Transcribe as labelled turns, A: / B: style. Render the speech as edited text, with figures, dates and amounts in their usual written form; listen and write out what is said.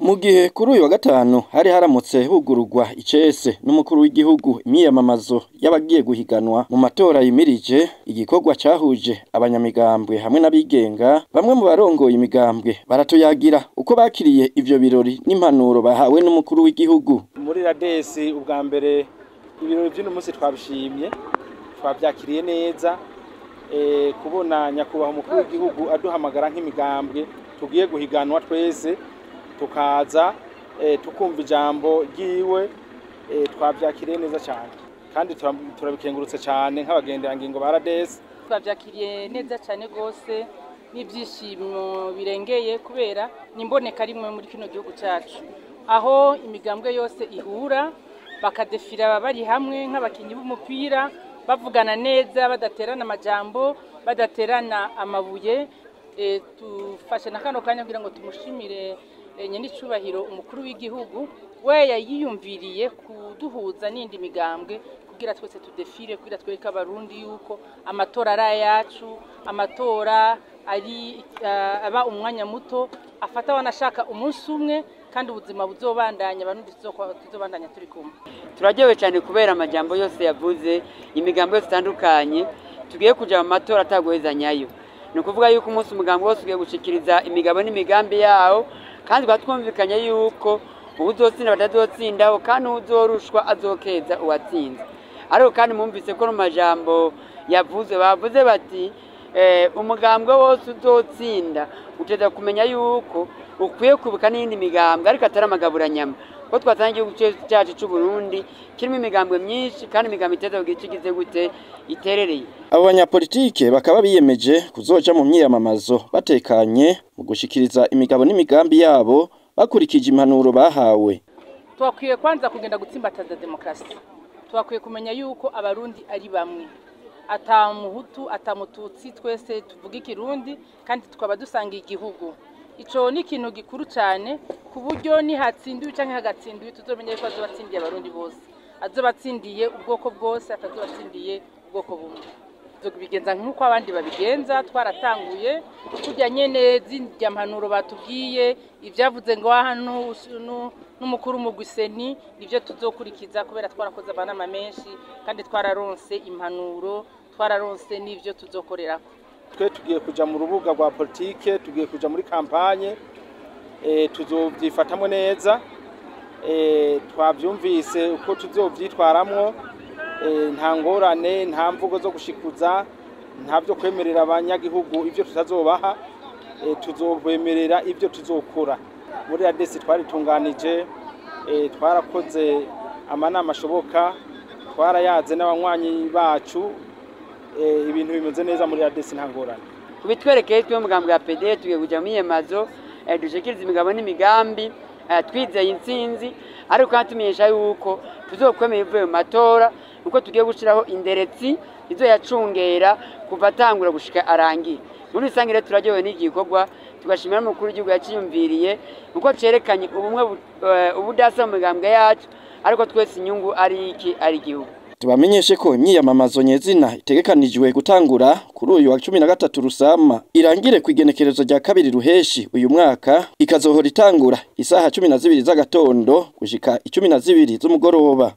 A: Mu gihe kuri uyu wa gatanu hari haramutse hugururwa icese n'umukuru w'igihugu imyiyamamazo y'abagiye guhiganwa mu matora yimirije, igikorwa cahuje abanyamigambwe hamwe n'abigenga, bamwe mu barongoye imigambwe baratuyagira uko bakiriye ivyo birori n'impanuro bahawe n'umukuru w'igihugu.
B: Muri Radesi ubwa mbere ibirori by'uno munsi twabishimye, twabyakiriye neza. Kubona nyakubahwa umukuru w'igihugu aduhamagara nk'imigambwe tugiye guhiganwa twese, tukaza tukumva ijambo ryiwe, twabyakiriye neza cyane kandi turabikengurutse cyane nk'abagenderangingo ba Radesi.
C: Twabyakiriye neza cyane rwose n'ibyishimo birengeye, kubera n'imboneka rimwe muri kino gihugu cyacu aho imigambwe yose ihura bakadefira bari hamwe nk'abakinyi b'umupira, bavugana neza, badaterana amajambo, badaterana amabuye. Tufashe na kano kanya kugira ngo tumushimire nyenicubahiro umukuru w'igihugu, we yayiyumviriye kuduhuza n'indi migambwe kugira twese tudefire, kugira twereke abarundi yuko amatora ari ayacu, amatora ari aba umwanya muto, afata wanashaka umunsi umwe kandi ubuzima buzobandanya, abarundi tuzobandanya turi kumwe.
D: Turaryohewe cyane kubera amajambo yose yavuze, imigambo yose itandukanye tugiye kuja mu matora ataguhezanyayo. Ni ukuvuga yuko umunsi umugambi wose ugiye gushikiriza imigabo n'imigambi yawo, kandi twumvikanye yuko uwuzotsinda batazotsindaho kandi uwuzorushwa azokeza uwatsinze. Ariko kandi mwumvise ko mu majambo yavuze bavuze bati umugambwe wose uzotsinda uteza kumenya yuko ukwiye kwibuka n'iyindi migambwe, ariko atari amagaburanyama, kuko twasanze igihugu cyacu cy'u Burundi kirimo imigambwe myinshi kandi imigambi iteza kugira icyo igize gute iterereye.
A: Abo banyapolitike bakaba biyemeje kuzoja mu myiyamamazo batekanye mu gushikiriza imigabo n'imigambi yabo bakurikije impanuro bahawe.
C: Twakwiye kwanza kugenda gutsimbataza demokrasi, twakwiye kumenya yuko abarundi ari bamwe, ata muhutu ata mututsi, twese tuvuga ikirundi kandi tukaba dusanga igihugu. Ico ni ikintu gikuru cyane ku buryo nihatsindiwe canke hagatsindiwe tuzomenya yuko azobatsindiye abarundi bose, azobatsindiye ubwoko bwose, atazobatsindiye ubwoko bumwe. Tuzobigenza nk'uko abandi babigenza, twaratanguye kurya nyene zirya mpanuro batubwiye, ivyavuze ngo hano n'umukuru mugwiseni nivyo tuzokurikiza, kubera twarakoze amanama menshi kandi twararonse impanuro, twararonse n'ivyo tuzokorerako.
B: Twe tugiye kuja mu rubuga rwa politike, tugiye kuja muri kampanye, tuzovyifatamwo neza, twavyumvise uko tuzovyitwaramwo, nta ngorane, nta mvugo zo gushikuza, nta vyo kwemerera abanyagihugu ivyo tutazobaha, tuzobemerera ivyo tuzokora. Muri Radesi twaritunganije, twarakoze amanama ashoboka, twarayaze n'abanywanyi bacu, ibintu bimeze neza muri Radesi, nta ngorane.
D: Kubitwerekeye twe mugambwe wa PD tugiye kuja mu myiyamazo, dushikiriza imigabo n'imigambi, twizeye intsinzi, ariko kandi tumenyesha yuko tuzokwemera ibivuye mu matora, uko tugiye gushiraho inderetsi izoyacungera kuva atangura gushika arangiye. Muri rusange rero turaryohewe n'igikorwa, tugashimira n'umukuru w'igihugu yaciyumviriye, uko cerekanye ubumwe ubudasa mu migambwe yacu, ariko twese inyungu ari iki, ari igihugu.
A: Tubamenyeshe ko imyiyamamazo nyezina itegekanijwe gutangura kuri uyu wa 13 Rusama irangire ku igenekerezo rya 2 Ruheshi uyu mwaka, ikazohora itangura isaha 12 z'agatondo gushika 12 z'umugoroba.